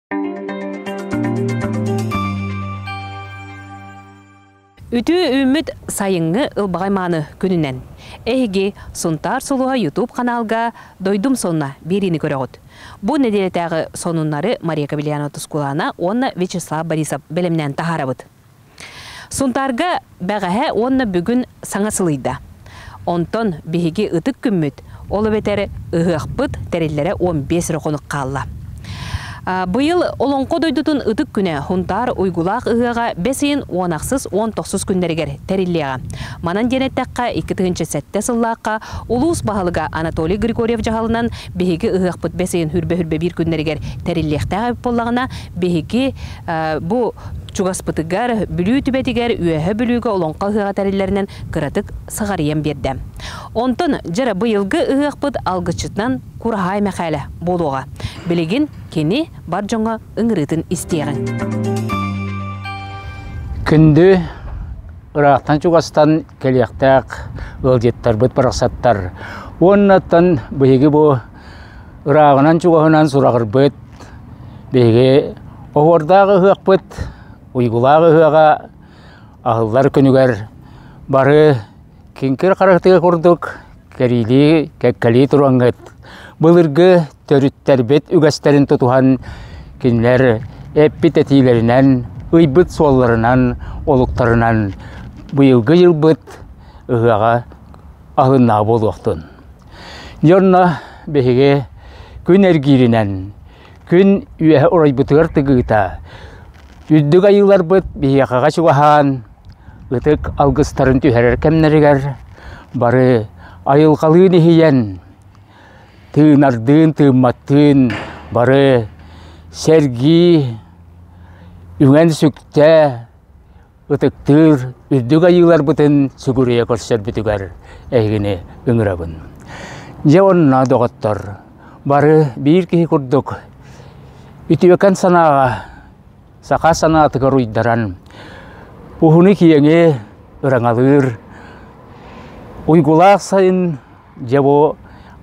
Үтүө үүммүт сайыҥҥы ылбаҕай мааны күнүнэн! Эһиги Сунтаар сулуһа YouTube ханаалга Дойдум сонуна биэриини көрөҕүт. Бу нэдиэлэтээҕи сонуннары Мария Кобельянова Тускулаана уонна Вячеслав Борисов бэлэмнээн таһаарабыт. Сунтаарга бэҕэһээ уонна бүгүн саҥа сылыйда. Онтон биһиги ытык күммүт, ол эбэтэр ыһыахпыт тэриллэрэ 15 эрэ хонук хаалла. Быйыл Олоҥхо дойдутун ытык күнэ Һунтаар уйгулаах ыһыаҕа бэс ыйын уон ахсыс, уон тохсус күннэригэр тэриллиэҕэ. Манан диэн эттэххэ, 2007 сыллаахха улуус баһылыга Анатолий Григорьев дьаһалынан биһиги ыһыахпыт бэс ыйын хүрбэ-хүрбэ биир күннэригэр тэриллиэхтээх эбит буоллаҕына, биһиги бу чугаспытыгар Бүлүү түбэтигэр Үөһэ Бүлүүгэ Олоҥхо ыһыаҕа тэриллэринэн кыратык сыҕарыйан биэрдэ. Онтон дьэ быйылгы ыһыахпыт алгысчытынан Кураһаай Мэхээлэ буолуоҕа. Билигин кини бар дьоҥҥо ыҥырыытын истиэҕиҥ. Күндү ыраахтан-чугастан кэлиэхтээх ыалдьыттарбыт барахсаттар уоннаттан биһиги бу ырааҕынан-чугаһынан сураҕырбыт биһиги оһуордаах ыһыахпыт уйгулаах ыһыаҕа аһыллар күнүгэр бары киҥкир харахтыга курдук кэриилии кэккэлии тураҥҥыт былыргы төрүттэрбит үгэстэрин тутуһан кинилэр эппит этиилэринэн ыйбыт суолларынан олуктарынан быйылгы дьылбыт ыһыаҕа аһыннаах буолуохтун. Дьонно биһиги күн эргииринэн, күн үөһэ оройбутугар тыгыыта, үрдүк айыыларбыт биһиэхэҕэ чугаһаан, ытык алгыстарын түһэрэр кэмнэригэр бары айылҕалыын иһийэн, тыынардыын тыымматтыын бары сэргии, үҥэн-сүктэ, ытыктыыр үрдүк айыыларбытын сүгүрүйэ көрсөрбүтүгэр эһигини ыҥырабын. Дьэ онно, доҕоттор, бары биир киһи курдук үтүөкэн санааҕа, саха санаатыгар уйдаран, уһуну-киэҥи ыраҥалыыр уйгулаах сайын Дьэ бу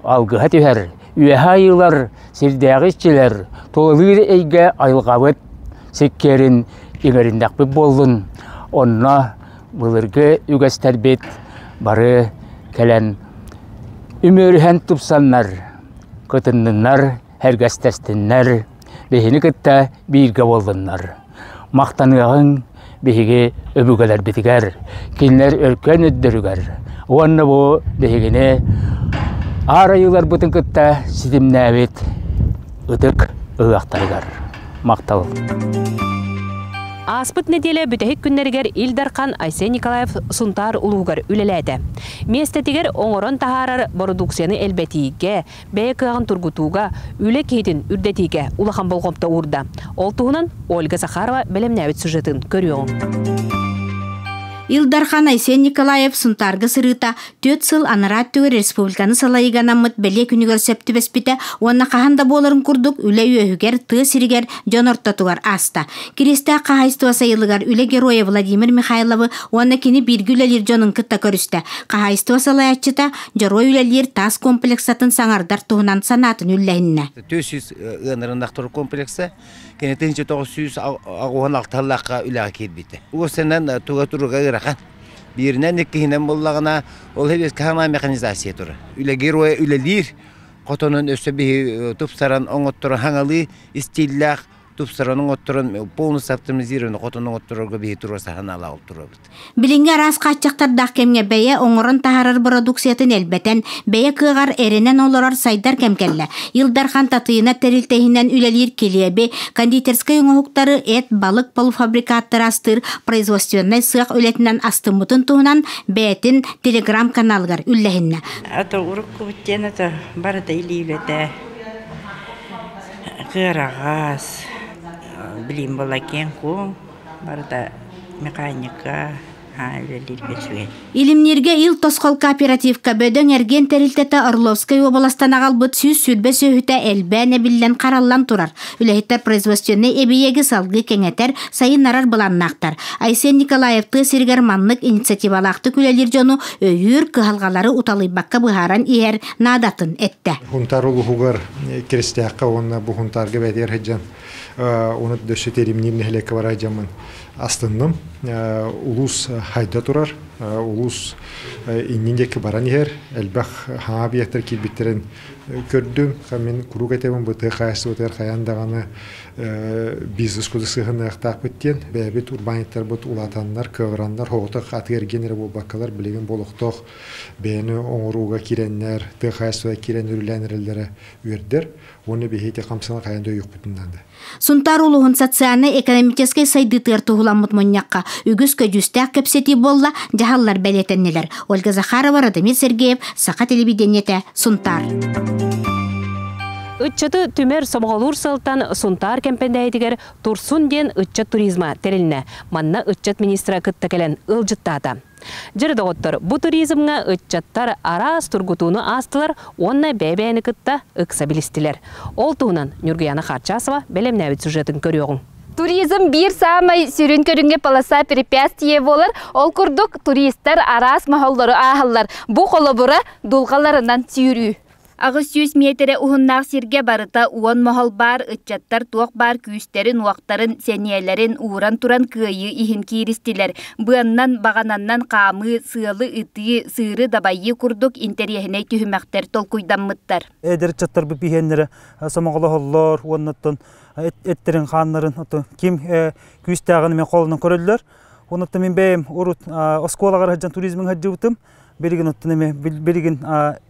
алгыһа түһэр, үөһэ айыылар, сирдээҕи иччилэр, тулалыыр эйгэ айылҕабыт сиккиэрин иҥэриннэхпит буоллун, онно былыргы үгэстэрбит бары кэлэн үмүөрүһэн тупсаннар, кытынныннар, сэргэстэстиннэр, биһини кытта бииргэ буоллуннар. Махтаныаҕыҥ биһиги өбүгэлэрбитигэр, кинилэр өркөн өйдөрүгэр уонна бу биһигини аар айыыларбытын кытта ситимнээбит ытык ыһыахтарыгар махтал. Ааспыт нэдиэлэ бүтэһик күннэригэр Ил Дархан Айсен Николаев Сунтаар улууһугар үлэлээтэ. Миэстэтигэр оҥорон таһаарар бородууксуйаны элбэтиигэ, бэйэ кыаҕын тургутууга, үлэ киһитин үрдэтиигэ улахан болҕомто уурда. Ол туһунан Ольга Захарова бэлэмнээбит сюжетын көрүөҕүҥ. Ил Дархан Айсен Николаев Сунтаарга сырыыта түөрт сыл анараа өттүгэр республиканы салайыыга анаммыт бэлиэ күнүгэр сөп түбэспитэ уонна хаһан да буоларын курдук үлэ үөһүгэр, тыа сиригэр дьон ортотугар ааста. Кириэстээх хаһаайыстыба сайылыгар үлэ геройа Владимир Михайловы уонна кини бииргэ үлэлиир дьонун кытта көрүстэ. Хаһаайыстыба салайааччыта Дьоруой үлэлиир таас комплексатын саҥардар туһунан санаатын үллэһиннэ. 400 ыанарынахтар комплекса кини 1986 сыллаахха үлэҕэ киирбитэ. Уосанан туга туруга ыарахан. Бииринэн иккиһинэн буллаҕына ол хаама механизация турар. Үлэ геройа үлэлиир хотонун өссө биһи тупсаран оҥотторо хаҥалыы истииллээх тупсаран оҥотторон полностью оптимизированный хотон оҥотторорго биһи туруорса санаалаах турабыт. Билиҥҥи араас хааччахтардаах кэмҥэ бэйэ оҥорон таһаарар бородууксуйатын элбэтэн, бэйэ кыаҕар эрэнэн олорор сайдар кэм кэллэ. Ил Дархан Татыйына тэрилтэ иһинэн үлэлиир килиэби, кондитерскай оҥоһуктары, эт, балык полуфабрикаттары астыыр производственнай сыах үлэтинэн астыммытын туһунан бэйэтин телеграм-каналыгар үллэһиннэ. А уруккубут диэн это барыта илии үлэтэ кыараҕас, билим буолла киэҥ-куоҥ, барыта механика үлэлииргэ үчүгэй. Илимнииргэ Ил Тосхол кооперативка бөдөҥ эргиэн тэрилтэтэ Орловскай уобаластан аҕалбыт 120 сүөһүтэ элбээн эбиллэн хараллан турар. Үлэһиттэр производственнай эбийиэги салгыы кэҥэтэр, сайыннарар былааннаахтар. Айсен Николаев тыа сиригэр маннык инициативалаахтык үлэлиир дьону өйүүр, кыһалҕалары уталыйбакка быһааран иһэр наадатын эттэ. Хунтаар улууһугар Киристээххэ уонна бу Хунтаарга бэйэтигэр сылдьан Оны дөссө теримнир нэһилиэккэ бара дьаммын астынным. Улуус хайда турар, улуус иннин диэки баран иһэр, элбэх хаҥа объектар киирбиттэрин көрдүм. Мин куруук этэбин бу тыа хаһаайыстыбатыгар хайаан даҕаны бизнес куда сыһыанныахтаахпыт диэн. Бэйэбит урбаанньыттарбыт улаатаннар, кыаҕыраннар, соҕотох атыы-эргиэн эрэ буолбаккалар, билигин бу олохтоох бэйэни оҥорууга киирэннэр, тыа хаһаайыстыбатыгар киирэн үлэлээн эрэллэрэ үөрдэр. Уонна биһиги хамсана хайаан да өйүөхпүтүн наада. Сунтаар улууһун социальнай-экономическай сайдыытыгар туһуламмыт мунньахха үгүс көдьүүстээх кэпсэтии буолла, дьаһаллар бэлиэтэннилэр. Ольга Захарова, Радомир Сергеев, Саха телевидениетэ, Сунтаар. Ыччаты түмэр сомоҕолуур сылтан Сунтаар Кэмпэндээйитигэр Турсун диэн ыччат туризма тэрилиннэ. Манна ыччат министра кытта кэлэн ыалдьыттаата. Дьэ доҕоттор, бу туризмҥа ыччаттар араас тургутууну аастылар уонна бэйэ-бэйэни кытта ыкса билистилэр. Ол туһунан Ньургуяна Харчасова бэлэмнээбит сюжетын көрүөҕүҥ. Туризм биир саамай сүрүн көрүҥэ полоса препятствие буолар. Ол курдук туристар араас моһоллору ааһаллар. Бу холобура дулҕаларынан сүүрүү. 800 миэтэрэ уһуннаах сиргэ барыта 10 моһол баар ыччаттар туох баар күүстэрин-уохтарын, сэниэлэрин ууран туран кыайыы иһин кииристилэр. Быаннан, баҕананнан хаамыы, сыалы ытыы, сыыры дабайыы курдук интэриэһинэй түһүмэхтэр толкуйдаммыттар. Эдэр ыччаттарбыт биһиэннэрэ сомоҕолоһоллор уоннаттан эттэрин хааннарын ким күүстээҕин мен холонон көрөллөр. Онуттан мин бэйэм урут оскуолаҕа сылдьан туризмын сылдьыбытым. Билигин оттон эми билигин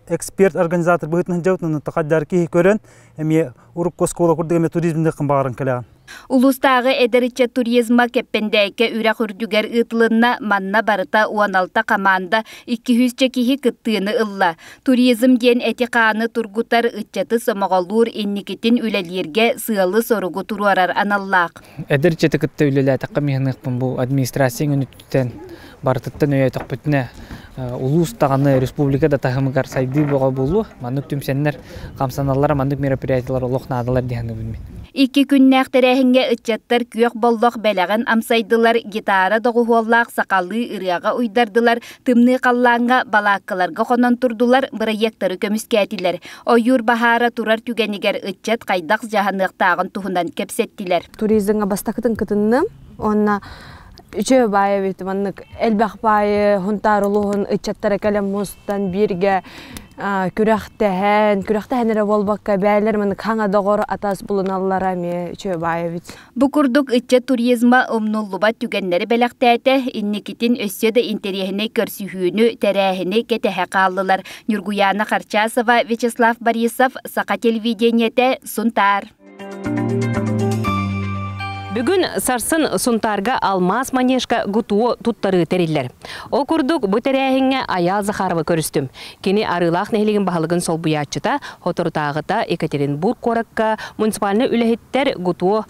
эксперт организатор быһыытынан сылдьабыт, хаддар киһи көрөн эмиэ урукку оскуола курдук эмиэ туризмныаххын баҕаран кэлэҕин. Улуустааҕы эдэр ыччат туризма Кэппэндээйкэ үрэх үрдүгэр ыытылынна, манна барыта 16 хамаанда 200 киһи кыттыыны ылла. Туризм диэн эти-хааны тургутар, ыччаты сомоҕолуур, инникитин үлэлииргэ сыалы-соругу туруорар аналлаах. Эдэр ыччаты кытта үлэлээтэххэ миһаныахпын бу администрация өттүттэн барытыттан өйөөтөхпүтүнэ улуус даҕаны республика да таһымыгар сайдыы бөҕө буолуо. Маннык түмсэннэр хамсаналлара, маннык мероприятиялар олох наадалар дии саныыбын мин. Икки күннээх тэрээһиҥҥэ ыччаттар күөх боллох бэлэҕин амсайдылар, гитара доҕуһуоллаах сахалыы ырыаҕа уйдардылар, тымныы халлааҥҥа балааккаларга хонон турдулар, бырайыактары көмүскээтилэр. Ойуур баһаара турар түгэнигэр ыччат хайдах дьаһаныахтааҕын туһунан кэпсэттилэр. Туризмҥа бастакытын кытынным уонна үчүгэй баайы эбит маннык элбэх баайы Һунтаар улууһун ыччаттара кэлэн мустан бииргэ күрэхтэһэн күрэхтэһэн эрэ буолбакка бээлэр маннык хаҥа доҕор атас булуналлара эмиэ үчүгэй баайы эбит. Бу курдук ыччат туризма умнуллубат түгэннэри бэлэхтээтэ, инникитин өссө да интэриэһинэй көрсүһүүнү, тэрээһини кэтэһэ хааллылар. Ньургуяна Харчасова, Вячеслав Борисов, Саха телевидениетэ, Сунтаар. Бүгүн сарсын Сунтаарга алмаас манежка ГТО туттарыы тэриллэр. Ол курдук бу тэрээһиҥҥэ Айаал Захаровы көрүстүм. Кини Арыылаах нэһилиэгин баһылыгын солбуйааччыта, соторутааҕыта Екатеринбург куоракка муниципальнай үлэһиттэр ГТО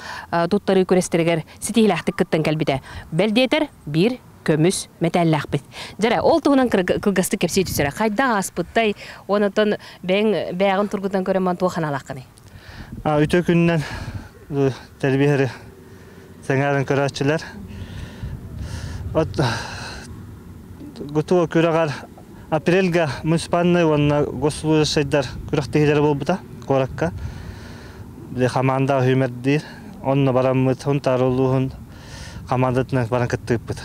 туттарыы күрэстэригэр ситиһиилээхтик кыттан кэлбитэ. Бэл диэтэр, биир көмүс мэтээллээхпит. Дьэрэ, ол туһунан кылгастык кэпсии түсэрэ. Хайдах ааспыттай, онотон бэйэҥ бэйэҕин тургутан көрөн ман туох санаалааххыный? Үтө күннэн тэлбиһэри сэҥээрэн көрөөччүлэр. От ГТО күрэҕэр апрельга муниципальный уонна госслужащайдар күрэхтэһиилэрэ буолбута куоракка. Били хамаанда үмэрдиир. Онно бараммыт Сунтаар улууһун хамаандатынан баран кыттыыппыт.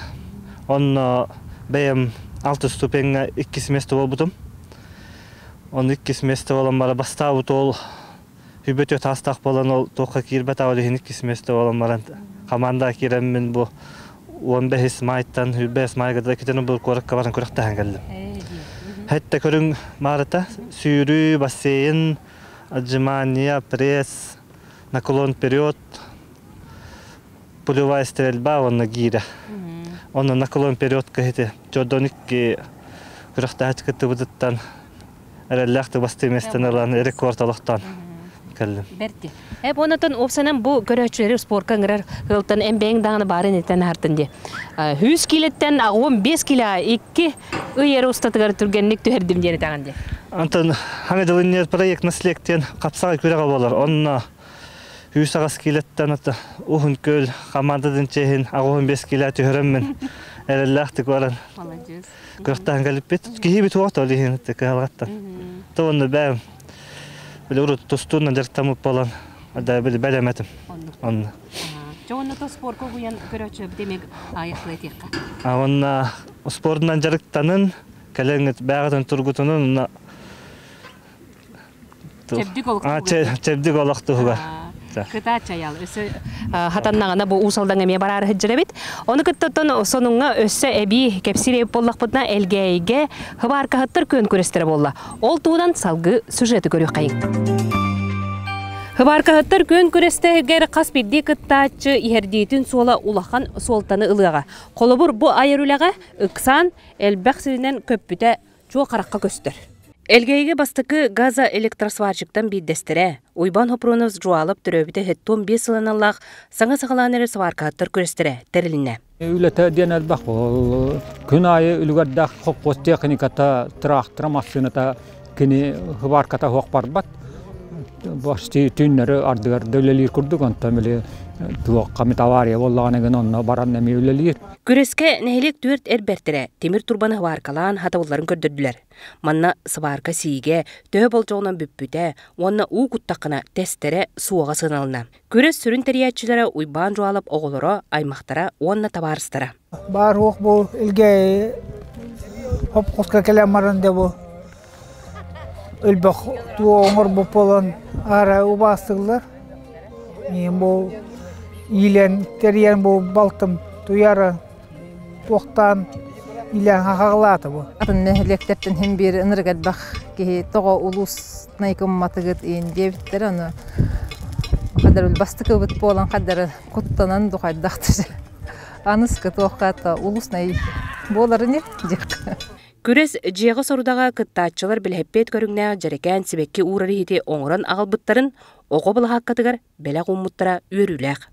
Онно бэйэм алты ступеҥҥа иккис место буолбутум. Оны иккис место буолан бара бастаабыт ол Хүбөтө таастаах буолан ол туохха киирбэт ол иһин иккис место буолан баран хамаанда киирэммин бу 15 майтан 5 майга да китен бу куоракка баран күрэхтэһэн кэллим. Хэтте көрүҥ маарыта сүүрүү, бассейн, отжимания, пресс, наклон вперед, пулевая стрельба уонна гиирэ. Онно наклон вперед кыһыты чордон икки күрэхтэһээччи кыттыбытыттан эрэллээх бастыы миэстэни ылан рекорд олохтоон кэллим. Бэрти. Э онотон опсанан бу көрөөччүлэри спорка ыҥырар ыалтан эн бэйэҥ даҕаны баарын этэн аһартын дии. 100 килеттен 15 кило икки ый эрэ устатыгар түргэнник түһэрдим диэн этэҕин дии. Антон хаҥа дьылынньыар проект наследиен хапсаҕай күрэҕэ буолар. Онно 108 килеттен уһун көл хамаандатын чэһин 85 кило түһэрэммин эрэллээхтик баран Молодец. Кыахтаан кэлиппит. Киһи бит уота ол иһин кыһалҕаттан. То онно бэм били урут тустуунан дьарыктаммыт буолан да били бэлэметим. Онна. Чэ онно то спорка угуйан көрөөччү демек аяклайтыахха. А онна спордунан жарыктанын, кэлэҥҥит бэҕэтин тургутунун, онна Чэбдик олох туһугар. Чэбдик олох туһугар. Кыта чаял. Өссө хатаннаҕына бу Уус Алдаҥ эмиэ бараары сылдьар эбит. Ону кыттаттан сонуҥҥа өссө эбии кэпсиир эбит буоллахпытына Элгээйигэ хыбааркаһыттар күөн күрэстэрэ буолла. Ол туһунан салгыы сюжеты көрүөххэйиҥ. Хыбааркаһыттар күөн күрэстэригэр хас биирдии кыттааччы иһэрдиитин суола улахан суолтаны ылыаҕа. Холобур, бу айар үлэҕэ ыксаан элбэх сиринэн көппүтэ чуо харахха көстөр. Элгээйигэ бастакы газоэлектросварщиктан биирдэстэрэ Уйбаан Хопронов Жуалап төрөөбүтэ 75 сыланаллаах саҥа саҕалаан эрэр сваркаһыттар күрэстэрэ тэрилиннэ. Үлэтэ диэн элбэх ол күн аайы үлүгэрдээх холкуос техниката, трактора, массыыната кини хыбаарката суох барбат. Почти түүннэри ардыгар да үлэлиир курдук, онтон били туохха эмит авария буоллаҕына гын онно баран эмиэ үлэлиир. Күрэскэ нэһилиэк түөрт эр бэртэрэ тимир турбаны хыбааркалаан хатабылларын көрдөрдүлэр. Манна сыбаарка сиигэ төһө болдьоҕунан бүппүтэ уонна уу куттаххына тэстэрэ суоҕа сыаналанна. Күрэс сүрүн тэрийээччилэрэ Уйбаан Жуалап оҕолоро, аймахтара уонна табаарыстара. Баар уох бу илгэ хопкуска кэлэн баран да бу өлбөх туо оҥорбут буолан аара убаастыыллар. Миин бу иилэн тэрийэн бу балтым туйара туохтаан илээн хахаҕалаата бу. Атын нэһилиэктэртэн хин биир ынырык элбэх киһи тоҕо улуус найкымматыгыт иин диэбиттэр аны хадары бастыкыбыт буолан хадары куттанан духайдахтыр аныскы туохха улуснай буоларын диэх. Күрэс дьиэҕэ сорудаҕа кыттааччылар билэһиппиэт көрүҥнээх дьэрэкээн сибэкки уурар иһити оҥорон аҕалбыттарын оҕо былаһааккатыгар бэлэх ууммуттара үөрүүлээх.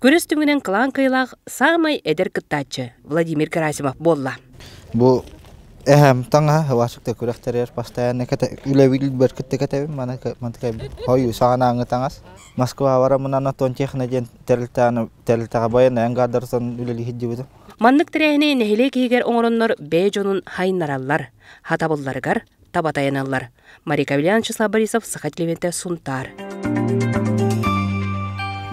Күрэс түмүгүнэн кылаан кыайыылаах саамай эдэр кыттааччы Владимир Герасимов буолла. Бу эһэм таҥаһа хыбаасыкта күрэхтэригэр постоянно үлэбилбэр кытта кэтэбин маны хойуу саҕанааҥҥы таҥас Москва бараммын Анатон Техно диэн тэрилтэҕэ байанайан гадарсан үлэлии сылдьыбытым. Маннык тэрээһини нэһилиэк иһигэр оҥороннор бэйэ дьонун хайыннараллар, хатабылларыгар таба тайаналлар. Мария Кавлян, Вячеслав Борисов, Саха телевидениетэ, Сунтаар.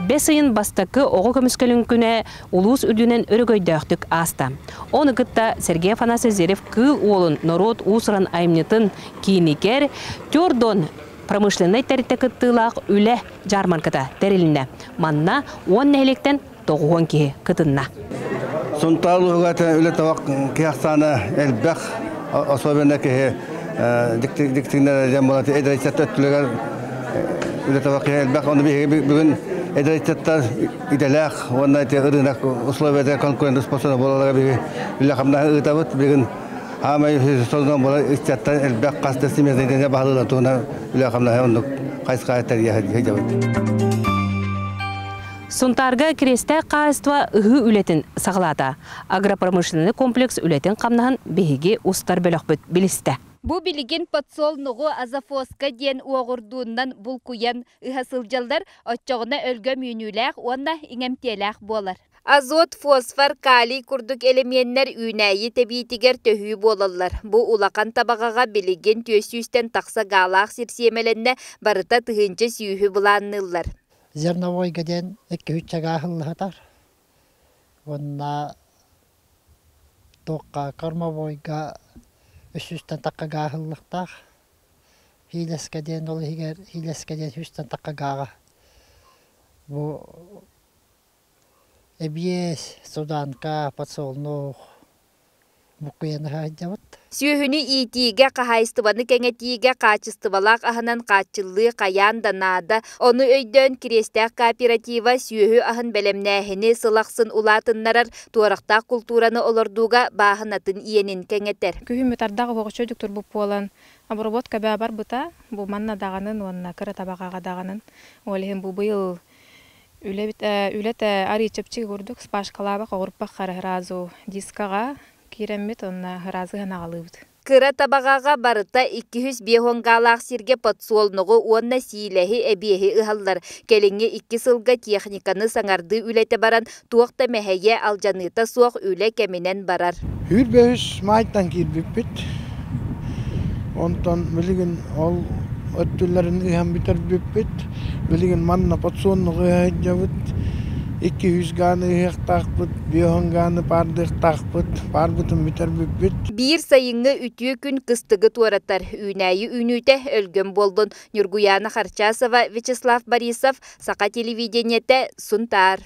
Бэс ыйын бастакы оҕо көмүскэлин күнэ улуус үрдүнэн өрөгөйдөөхтүк ааста. Ону кытта Сергей Афанасьев Зверев Кыыл Уолун норуот уус-уран айымньытын киинигэр Тюрдон промышленнай тэрилтэ кыттыылаах үлэ дьаармарката тэрилиннэ. Манна 10 нэһилиэктэн 90 киһи кытынна. Сунтаар улууһугар үлэ табах киһи ахсаана элбэх, особенно киһи диктиҥнэр дьон буолан эдэр ыччаттар өттүлэригэр үлэ табах киһи элбэх. Ону биһиги бүгүн эдэр ыччаттар идэлээх уонна ити ырыынак условията конкурентоспособна буолаллара биһиги үлэ хамнаһы ыытабыт. Бүгүн хаамай сонунан буолар ыччаттар элбэх хас да семейнэ баһылыылар туһунан үлэ хамнаһы оннук хайысхаҕа тэрийэ сылдьабыт. Сунтаарга Кириэстээх хаһаайыстыба ыһыы үлэтин саҕалаата. Агропромышленнай комплекс үлэтин хамнаһын биһиги устар бөлөхпүт билистэ. Бу билигин подсолнуҕу азофоска диэн уоҕурдууннан булкуйан ыһа сылдьаллар, оччоҕуна өлгөм үүнүүлээх уонна иҥэмтиэлээх буолар. Азот, фосфор, калий курдук элэмиэннэр үүнээйи тэбиитигэр төһүү буолаллар. Бу улахан табаҕаҕа билигин 400-тэн тахса гаалаах сир сиэмэлэннэ, барыта тыһыынча сүүһү былаанныыллар. Зерновойга диэн икки үччэгэ аһыллыһытар. Уонна туохха кормовойга үс сүүстэн тахха гааһыллыахтаах. Хиилэскэ диэн ол иһигэр хиилэскэ диэн сүүстэн тахха гааҕа. Бу эбиэс, суданка, подсолнух, буккуйан сылдьабыт. Сүөһүнү иитиигэ, хаһаайыстыбаны кэҥэтиигэ хаачыстыбалаах аһынан хааччыллыы хайаан да наада. Ону өйдөөн Кириэстээх кооператива сүөһү аһын бэлэмнээһини сыл ахсын улаатыннарар, туорахтаах култуураны олордууга бааһынатын иэнин кэҥэтэр. Күһүммүт ардах оһоҕоччу турбут буолан, обработка баа барбыта. Бу манна даҕанын уонна кыра табаҕаҕа даҕанын. Ол иһин бу быйыл үлэбит үлэтэ арый чэпчэки курдук спашкалаабах оҕурпах хара сразу дискаҕа киирэммит уонна сразу аҕалыыбыт. Кыра табаҕаҕа барыта 250 гаалаах сиргэ подсолнуҕу уонна сиилэһи, эбиэһи ыһаллар. Кэлиҥҥи 2 сылга техниканы саҥардыы үлэтэ баран, туох да мэһэйэ, алдьаныыта суох үлэ кэминэн барар. 25 маайтан киирбиппит. Онтон билигин ол өттүлэрин ыһан бүтэрбиппит. Билигин манна подсоннук ыһа сылдьабыт. 200 гааны ыһыахтаахпыт, 50 гааны паардыахтаахпыт, паарбытын бүтэрбиппит. Биир сайыҥҥы үтүө күн кыстыгы туоратар, үүнээйи үүнүүтэ өлгөм буоллун. Ньургуйаана Харчасова, Вячеслав Борисов, Саха телевидениетэ, Сунтаар.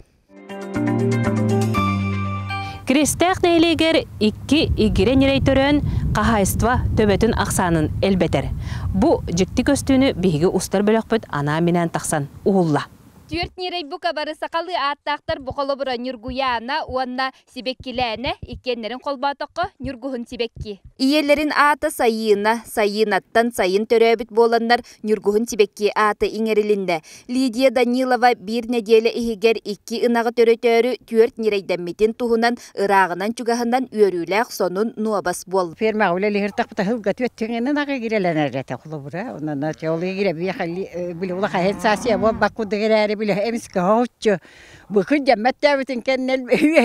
Крестээх нэһилиэгэр икки игирэ ньирэй төрөөн хаһаайыстыба төбөтүн ахсаанын элбэтэр. Бу дьикти көстүүнү биһиги устар бөлөхпүт анаан-минээн тахсан уһулла. Түөрт ньирэй бука бары сахалыы ааттаахтар бу холобура Ньургуйаана уонна Сибэккилээнэ иккиэннэрин холбоотоххо Ньургуһун сибэкки. Ийэлэрин аата Сайыына, Сайыынаттан сайын төрөөбүт буоланнар Ньургуһун сибэкки аата иҥэрилиннэ. Лидия Данилова биир нэдиэлэ иһигэр икки ынаҕы төрөтөөрү түөрт ньирэйдэммитин туһунан ырааҕынан-чугаһынан үөрүүлээх сонун нуобас буолла. Фермаҕа үлэлиһиртахпыта сылга түөттүҥэнэн аҕа игирэлэнэр этэ холобура. Онон ол игирэ били улахан саасия буолбаккудук эрээри били эмискэ хоһуччу быкын дьэммэттээбитин кэннэ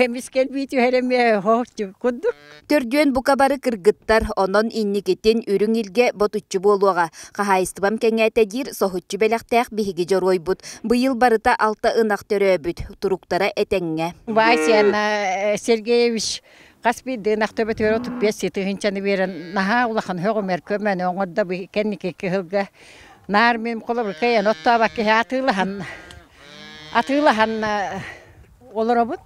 эмискэ элбии түһэр эмиэ хоһуччу курдук. Төрдүөн бука бары кыргыттар, онон инникитин үрүҥ илгэ ботуччу буолуоҕа. Хаһаайыстыбам кэҥээтэ диир соһуччу бэлэхтээх биһиги дьоруойбут. Быйыл барыта алта ынах төрөөбүт, туруктара этэҥҥэ. Вася Сергеевич хас биирдии ынах төбөтүгэр 35 тыһыынчаны биэрэн наһаа улахан сөҕүмэр көмөнү оҥордо кэнники кыһылга наар мин холобур кыайан оттообот киһи атыылаһан атыылаһан олоробут.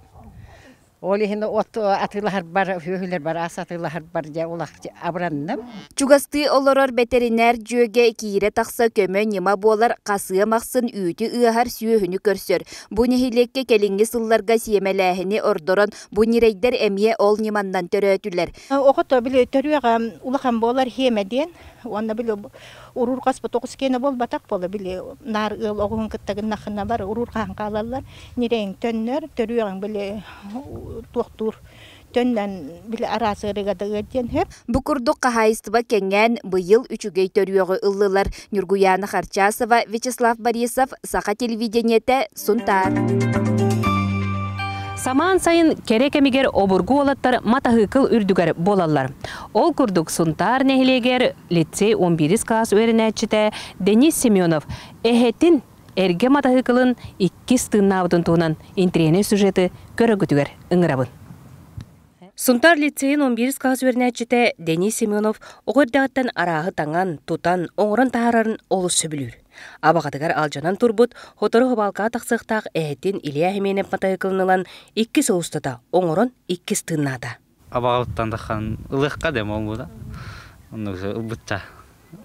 Ол иһин от атыылаһарбар, сүөһүлэрбэр ас атыылаһарбар дьэ улах абыранным. Чугастыы олорор бэтэринээр дьүөгэ киирэ-тахса көмө-ньыма буолар хасыам ахсын үүтү ыаһар сүөһүнү көрсөр. Бу нэһилиэккэ кэлиҥҥи сылларга сиэмэлээһини ордорон, бу ньирэйдэр эмиэ ол ньыманнан төрөөтүлэр. Оҕото били төрүөҕэ улахан буолар хиэмэ диэн уонна били уруурҕаспыт оҕус киэнэ буолбатах буола били наар ыал оҕуһун кытта гыннаххына бар уруурҕаһан хаалаллар ньирэйиҥ төннөр, төрүөҕүҥ били туохтуур төннөн били араас ыарыыга да ыалдьыан сөп. Бу курдук хаһаайыстыба кэҥээн быйыл үчүгэй төрүөҕү ыллылар. Ньургуйаана Харчасова, Вячеслав Борисов, Саха телевидениетэ, Сунтаар. Самаан сайын кэрэ кэмигэр обургу уолаттар матаһыыкыл үрдүгэр буолаллар. Ол курдук Сунтаар нэһилиэгэр лицей 11 класс үөрэнээччитэ Денис Семенов эһэтин Эргэ матаһыыкылын иккис тыыннаабытын туһунан интэриэһинэй сюжеты көрөргүтүгэр ыҥырабын. Сунтаар лицейин 11 класс үөрэнээччитэ Денис Семенов оҕо эрдэҕиттэн арааһы таҥан, тутан, оҥорон таһаарарын олус сөбүлүүр. Абаҕатыгар алдьанан турбут сотору хабаалкаҕа тахсыахтаах эһэтин Илья Хименев матаһыыкылын ылан икки сыл устата оҥорон иккис тыыннаата. Абаҕабыттан таххан ылыахха да буолбута. Оннук ылбытта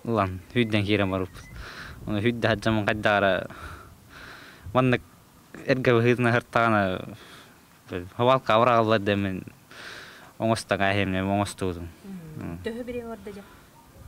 ылан сүүрдэн киирэн барбыппыт. Ону сүүрдэ сылдьаммын хайдах эрэ маннык эргэ быһыытынан сыртаҕына хабаалка абыраҕаллар дэммин оҥостон ааһыам оҥостубутум. Төһө бириэмэ барда дьэ?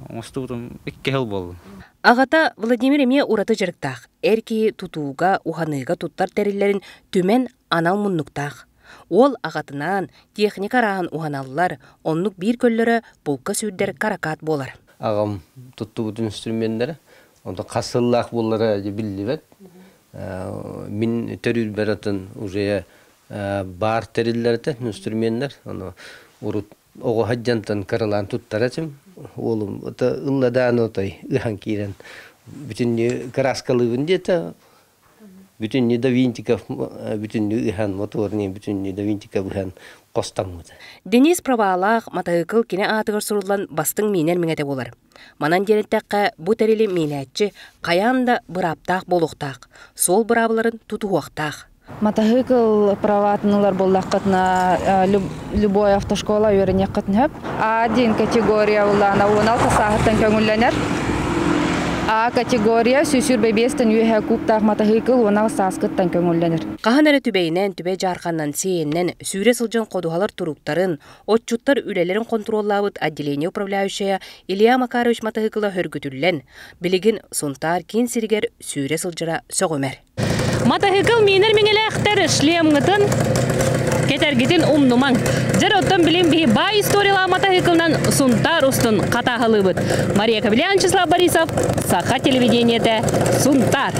Оҥостубутум икки сыл буолла. Аҕата Владимир эмиэ ураты дьарыктаах. Эр киһи тутууга, уһаныыга туттар тэриллэрин түмэн анал муннуктаах. Уол аҕатынаан техника арааһын уһаналлар, оннук биир көллөрө булка сүүрдэр каракат буолар. Аҕам туттубут инструменнэрэ, онтон хас сыллаах буоллара биллибэт. Мин төрүүрбэр атын уже баар тэриллэр этэ инструменнэр. Ону урут оҕо сылдьантан кыралаан туттар этим. Уолум ылла отой ыһан киирэн бүтүннүү кырааскалыыбын диэтэ. Бүтүннүү да винтиков бүтүннүү ыһан моторный бүтүннүү да винтиков ыһан хостоммута. Денис Правалаах матаһыкыл кини аатыгар суруллан бастыҥ миинэр миҥэтэ буолар. Манан диэн эттэххэ, бу тэрили миинээччи хайаан да бырааптаах буолуохтаах, суол быраабыларын тутуһуохтаах. Матаһыкыл праватын ылар буоллаххытына любой автошкола үөрэниэххитин сөп. А диэн категория улаана 16 сааһыттан көҥүллэнэр. А категория сүүсүр бэбиэстэн үөһэ кууптаах матаһыыкыл 16 сааскыттан көҥүллэнэр. Хаһан эрэ түбэйинэн, түбэ дьаарханнан, сиэннэн, сүүрэ сылдьан ходуһалар туруктарын, отчуттар үлэлэрин хонтуруоллаабыт отделение управляющая Илья Макарович матаһыыкыла хөргүтүллэн, билигин Сунтаар киин сиригэр сүүрэ сылдьара сөҕүмэр. Матаһыкыл миинэр миҥэлээхтэр шлемҥытын кэтэргитин умнумаҥ. Дьэр оттон билин биһи баай историялаах матаһыкылынан Сунтаар устун хатааһылыыбыт. Мария Кобелян, Вячеслав Борисов, Саха телевидениетэ, Сунтаар.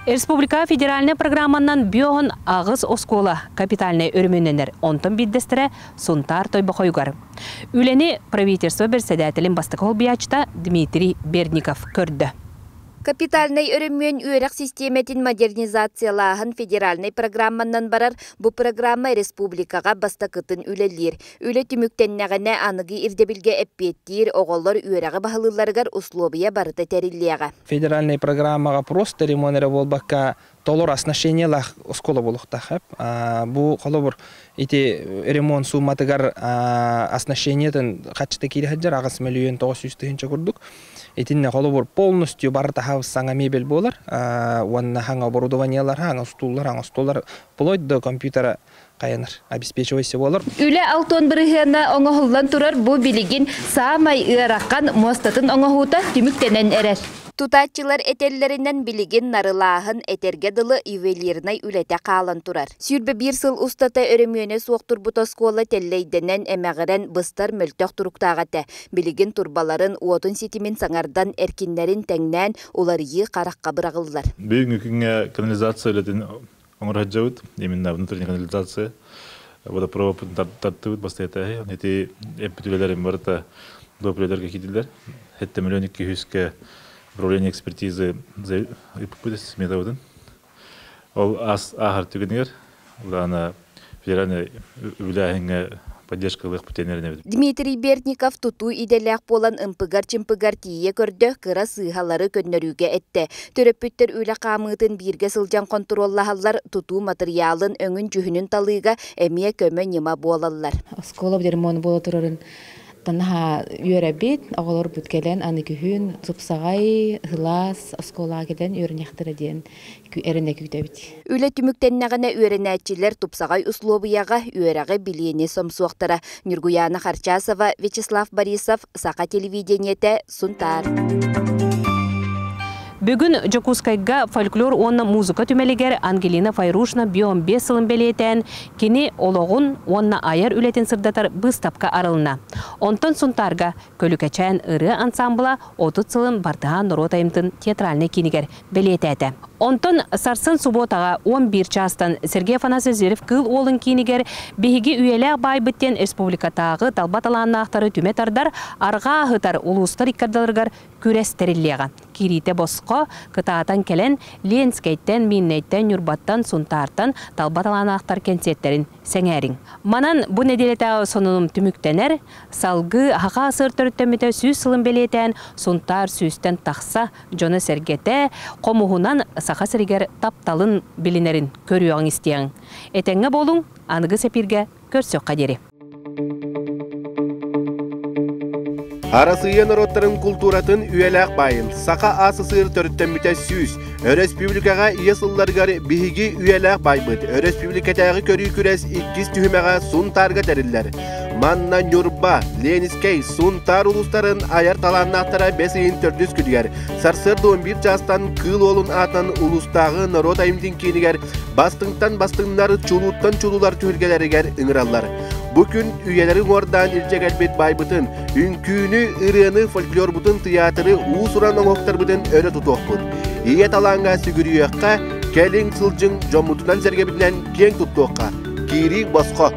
Республика федеральнай программанан биоһон аҕыс оскуола капитальнай өрөмүөннэнэр, онтон биирдэстэрэ Сунтаар Тойбохойугар. Үлэни правительство бэрэссэдээтэлин бастакы холбуйааччыта Дмитрий Бердников көрдө. Капитальнай өрөмүөн үөрэх систиэмэтин модернизациялааһын федеральнай программанан барар. Бу программа республикаҕа бастакытын үлэлиир. Үлэ түмүктэннэҕинэ аныгы ирдэбилгэ эппиэттиир оҕолор үөрэҕи баһылыылларыгар услуобуйа барыта тэриллиэҕэ. Федеральнай программаҕа просто ремонт эрэ буолбакка толору оснащениелаах оскуола буолуохтаах. Бу холобур ити ремонт сууматыгар оснащениетын хаччыта киирэ сылдьар 8 900 000 курдук. Итиннэ холобур полностью бары таһабыс саҥа мебель буолар уонна хаҥа оборудованиелар, хаҥа устууллар, хаҥа остуоллар вплоть до компьютера хайанар обеспечивайся буолар. Үлэ алтон бырыһыана оҥоһуллан турар бу билигин саамай ыарахан муостатын оҥоһуута түмүктэнэн эрэр. Тутааччылар этэллэринэн билигин нарылааһын этэргэ дылы ювелирнай үлэтэ хаалан турар. 21 сыл устата өрөмүөнэ суох турбут оскуола тэллэйдэнэн эмэҕирэн быстар мөлтөх туруктаах этэ. Билигин турбаларын уотун ситимин саҥардан эркиннэрин тэҥнээн уларыйыы харахха быраҕыллар. Бүгүҥҥү күҥҥэ канализация үлэтин оҥоро сылдьабыт. Именно внутренняя канализация. Водопровод тартыбыт бастайатааһы. Ити эппит үлэлэрин барыта доп үлэлэргэ киирдилэр. 7 миллион 200 управление экспертизы ыыппыппыт сметабытын. Ол ааһар түгэнигэр улаана федеральный үбүлээһиҥҥэ поддержка ылыахпыт диэн эрэнэбит. Дмитрий Бердников тутуу идэлээх буолан ымпыгар-чымпыгар тиийэ көрдө, кыра сыыһалары көннөрүүгэ эттэ. Төрөппүттэр үлэ хаамыытын бииргэ сылдьан хонтуруоллаһаллар, тутуу матырыйаалын өҥүн-дьүһүнүн талыыга эмиэ көмө-ньыма буолаллар. Оскуола ремонт буола турарын танаһа үөрэбит, оҕолорбут кэлэн аны күһүн тупсаҕай, ылаас оскуолаҕа кэлэн үөрэниэхтэрэ диэн эрэнэ күүтэбит. Үлэ түмүктэннэҕинэ үөрэнээччилэр тупсаҕай услуобуйаҕа үөрэҕи билиини сомсуохтара. Ньургуйаана Харчасова, Вячеслав Борисов, Саха телевидениетэ, Сунтаар. Бүгүн Дьокуускайга фольклор уонна музыка түмэлигэр Ангелина Файрушна биомбес сылын бэлиэтээн, кини олоҕун уонна айар үлэтин сырдатар быыстапка арылына. Онтон Сунтаарга Көлүкэчээн ырыа ансамбла 30 сылын Бартыһаан норуот айымтын театральнай киинигэр бэлиэтээтэ. Онтон сарсын субуотаҕа 11 чаастан Сергей Афанасьев Зверев Кыыл Уолун киинигэр Биһиги үйэлээх баайбыт диэн республикатааҕы талба талааннаахтары түмэ тардар арҕаа аһытар улуустар иккардаларыгар күрэс тэриллиэҕэ. Киириитэ босхо, кытаатан кэлэн Ленскэйтэн, Миирнэйтэн, Ньурбаттан, Сунтаартан талба талааннаахтар кэнсиэртэрин сэҥээриҥ. Манан бу нэдиэлэтээҕи сонунум түмүктэнэр. Салгыы Аһаҕа асыр төрүттэммитэ 100 сылын бэлиэтээн Сунтаар сүүстэн тахса дьоно-сэргэтэ хомуһунан Саха сиригэр тапталын билинэрин көрүөҕүҥ-истиэҕиҥ. Этэҥҥэ буолуҥ, аныгы сэпииргэ көрсүөххэ диэри. Арассыыйа норуоттарын култууратын үйэлээх баайын Саха АССР төрүттэммитэ 100, өрөспүүбүлүкэҕэ ийэ сылларыгар биһиги үйэлээх баайбыт өрөспүүбүлүкэтээҕи көрүү күрэс иккис түһүмэҕэ Сунтаарга тэриллэр. Манна Ньурба, Ленискэй, Сунтаар улуустарын айар талааннаахтара бэс ыйын төрдүс күнүгэр сарсыарда 11 чаастан Кыыл Уолун аатынан улуустааҕы норуот айымньытын киинигэр бастыҥтан бастыҥнар, чулууттан чулуулар түһүлгэлэригэр ыҥыраллар. Бу күн үйэлэри уҥуордаан илдьэ кэлбит баайбытын, үҥкүүнү, ырыаны, фольклорбутун, тыйаатыры, уус-уран оҥоһуктарбытын өрө тутуохпут. Ийэ талааҥҥа сүгүрүйүөххэ, кэлиҥ сылдьыҥ дьоммутунан-сэргэбитинэн киэҥ туттуохха. Киирии босхо.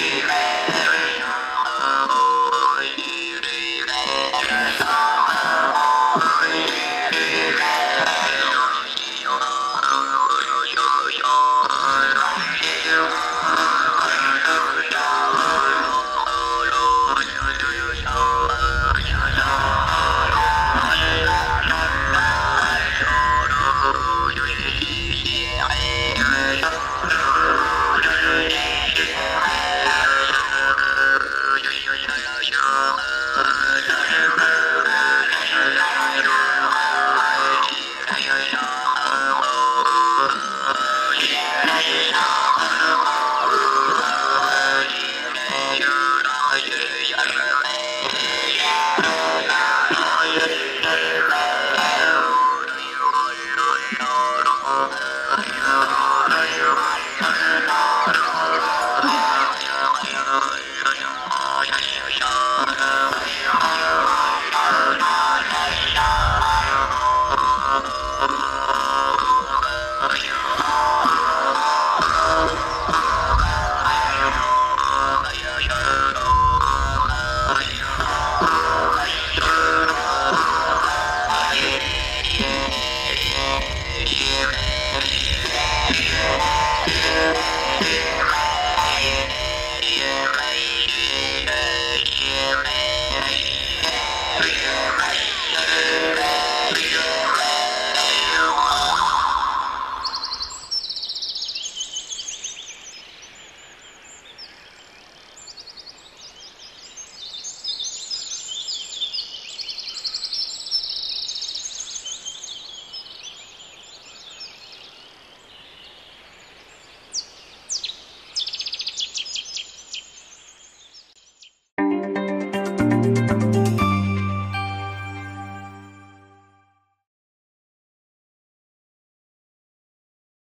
Yeah.